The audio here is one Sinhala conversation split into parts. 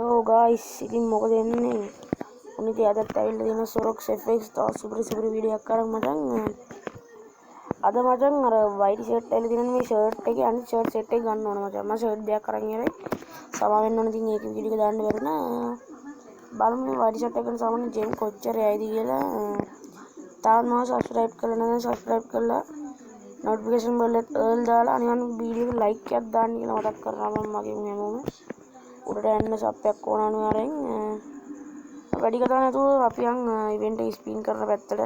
යෝ ගයිස්, ඉතින් මොකද වෙන්නේ? උන් ඉතින් අදත් ඇවිල්ලා තියෙන සොරොක්ස් FX තව සුපිරි සුපිරි වීඩියෝ එකක් අරන් මචං. අද මචං අර වයිට් ෂර්ට් ඇවිල්ලා තියෙන මේ ෂර්ට් එකේ අනිත් ෂර්ට් සෙට් එක ගන්න ඕන මචං. මම ෂර්ට් දෙකක් අරන් ඉවරයි. සමා වෙන්න ඕන ඉතින් ඒක වීඩියෝ එක දාන්න බැරි වුණා. බලමු මේ වයිට් ෂර්ට් එක ගන්න සාමාන්‍ය ජෙම් කොච්චර යයිද කියලා. තාම මම සබ්ස්ක්‍රයිබ් කරලා නැත්නම් සබ්ස්ක්‍රයිබ් කරලා නොටිෆිකේෂන් බෙල් එකත් ඕල් දාලා අනිවාර්යෙන් වීඩියෝ එක ලයික් එකක් දාන්න කියලා මතක් කරනවා මම මගේ හැමෝම. උඩට යන්න සබ් එකක් ඕන අනිවාර්යෙන්. වැඩි කතා නැතුව අපි යන් ඉවෙන්ට් එක ස්පින් කරන පැත්තට.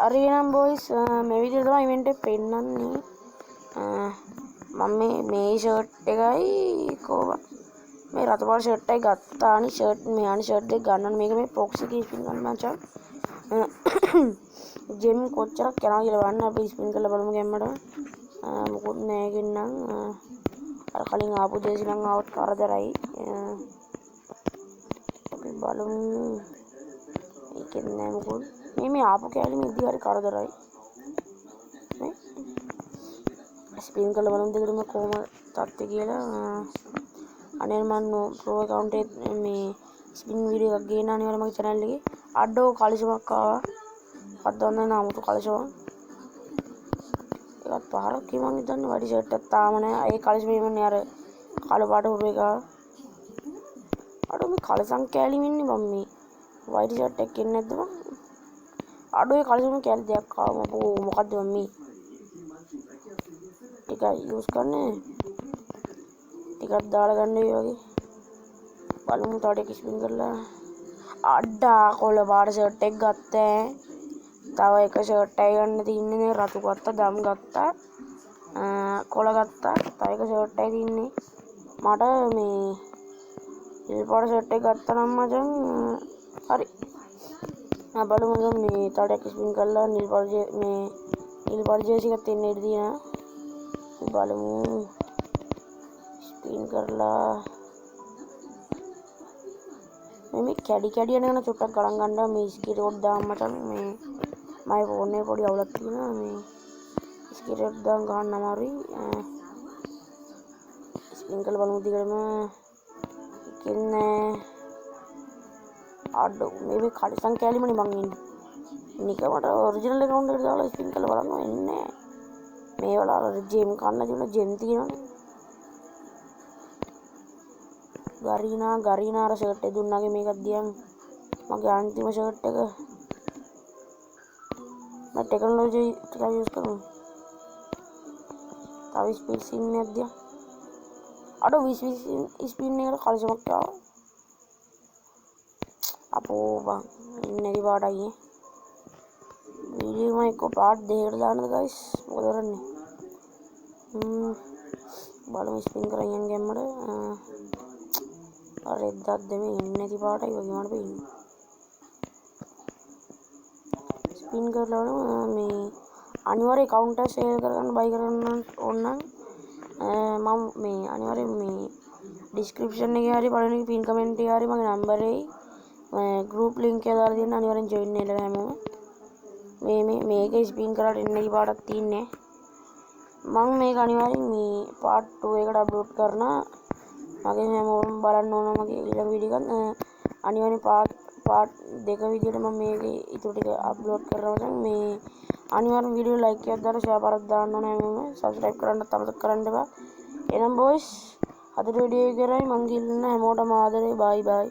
හරි එහෙනම් බොයිස්, මේ විදිහට තමයි ඉවෙන්ට් එක පෙන්නන්නේ. මම මේ ෂර්ට් එකයි කොහොම මේ රතු පාට ෂර්ට් එකයි ගත්තා. අනිත් ෂර්ට් මේ අනිත් ෂර්ට් දෙක ගන්න ඕනේ. මේක මේ ප්‍රොක්සි එකේ ස්පින් කරන්න මචං. ජෙම් කොච්චරක් යනවා කියලා බලන්න. අපි ස්පින් කරලා බලමු ගැම්මටම. මොකුත් නෑ ඒකෙන් නම්. අර කලින් ආපු ජේසි නම් ආවොත් කරදරයි. අපි බලමු. ඒකෙන් නෑ මොකුත්. මේ ආපු කෑලි මේ ඉදි හරි කරදරයි. මේ ස්පින් කරලා බලමු දෙකටම කොහොම තත්ත්වය කියලා. අනේ මං ප්‍රෝ ඇකවුන්ට් එකේ මේ ස්පින් වීඩියෝ එකක් ගේන්න අනිවාර්යයෙන් මගේ චැනල් එකේ. අඩෝ කලිසමක් ආවා. මොකක්ද දන්නේ නෑ 아무තු කලිසමක්. ඒකත් පහරක් කිව්ව මං හිතන්නේ වැඩි ෂර්ට් එකක් තාම නෑ. ඒ කලිසම එන්නේ අර කළු පාට හුරු එක. අඩෝ මේ කලිසම් කෑලි වෙන්නේ බං මේ වයිට් ෂර්ට් එකක් එන්නේ නැද්ද බං? අඩෝ ඒ කලිසම කෑලි දෙයක් ආවා. අපෝ මොකද්ද බං මේ? ටිකක් යූස් කරන්නේ. ටිකක් දාලා ගන්න ඒ වගේ. බලමු තව ටිකක් ස්පින් කරලා. අඩා කොළ පාට ෂර්ට් එක ගත්තා. තව එක ෂර්ට් එකයි ගන්න තින්නේ නේ. රතු ගත්තා, දම් ගත්තා, කොළ ගත්තා. තව එක ෂර්ට් එකයි තින්නේ. මට මේ නිල් පාට ෂර්ට් එක ගත්තා නම් මචං හරි. බලමු මචං මේ තව ටිකක් ස්පින් කරලා නිල් පාට මේ නිල් පාට ජර්සි එකක් තියෙන ඉඩ තියෙනවා. බලමු ස්පින් කරලා මේ කැඩි කැඩි යන එක චුට්ටක් ගණන් ගන්න මේ ස්ක්‍රීන් රෙකෝඩ් දාන්න මචං. මේ මගේ ෆෝන් එකේ පොඩි අවුලක් තියෙනවා. මේ ස්ක්‍රීන් රෙකෝඩ් දාන්න ගන්න අමාරුයි. ස්පින් කරලා බලමු දිගටම. ඉන්නේ අඩෝ මේ කලිසම් කෑලිමනේ මං ඉන්නේ. නිකමට ඔරිජිනල් ඇකවුන්ට් එකට දාලා ස්පින් කරලා බලන්න එන්නේ. මේ වල අර ජෙම් කන්න තිබුණ ජෙම් තියෙනවනේ. ගරීනා අර ෂර්ට් එක දුන්නාගේ මේකක් දියන් මගේ අන්තිම ෂර්ට් එක. මම ටෙක්නොලොජි ටිකක් යූස් කරමු. තව ස්පීඩ් සින් එකක් දියන්. අඩෝ 20 ස්පින් එකට කලිසමක් ආවා. අපෝ බං ඉන්නේ නැති පාටයි ඈ. වීඩියෝ මම එක්ක පාට් දෙකකට දාන්නද ගයිස්? මොකද කරන්නේ? බලමු ස්පින් කරන් යන ගැම්මට. අර එද්දක් දෙමේ ඉන්නේ නැති පාටයි වගේ මට පේන්නේ. ස්පින් කරලා බලමු. මේ අනිවාර්යයෙන් ඇකවුන්ට් එක සේල් කරගන්න බයි කරගන්න ඕන නම් මම මේ අනිවාර්යයෙන් මේ ඩිස්ක්‍රිප්ෂන් එකේ හරි පළවෙනි පින් කමෙන්ට් එකේ හරි මගේ නම්බර් එකේ මේ ගෲප් ලින්ක් එක දාලා තියෙන අනිවාර්යෙන් ජොයින් වෙලා හැමෝම. මේ මේ මේක ස්පින් කරලා එන්න නැති පාටක් තියෙන්නේ. මම මේක අනිවාර්යෙන් මේ පාර්ට් 2 එකට අප්ලෝඩ් කරනවා. මගේ හැමෝම බලන්න ඕන මගේ ඊළඟ වීඩියෝ එකත්. අනිවාර්යෙන් පාර්ට් දෙක විදියට මම මේකේ ඉතුරු ටික අප්ලෝඩ් කරනවා මචං. මේ අනිවාර්යෙන් වීඩියෝ ලයික් එකක් දාලා ෂෙයා පාරක් දාන්න ඕන හැමෝම. සබ්ස්ක්‍රයිබ් කරන්නත් අමතක කරන්න එපා. එහෙනම් බොයිස් අදට වීඩියෝ එක ඉවරයි. මං ගිහින් හැමෝටම ආදරේ. බයි බයි.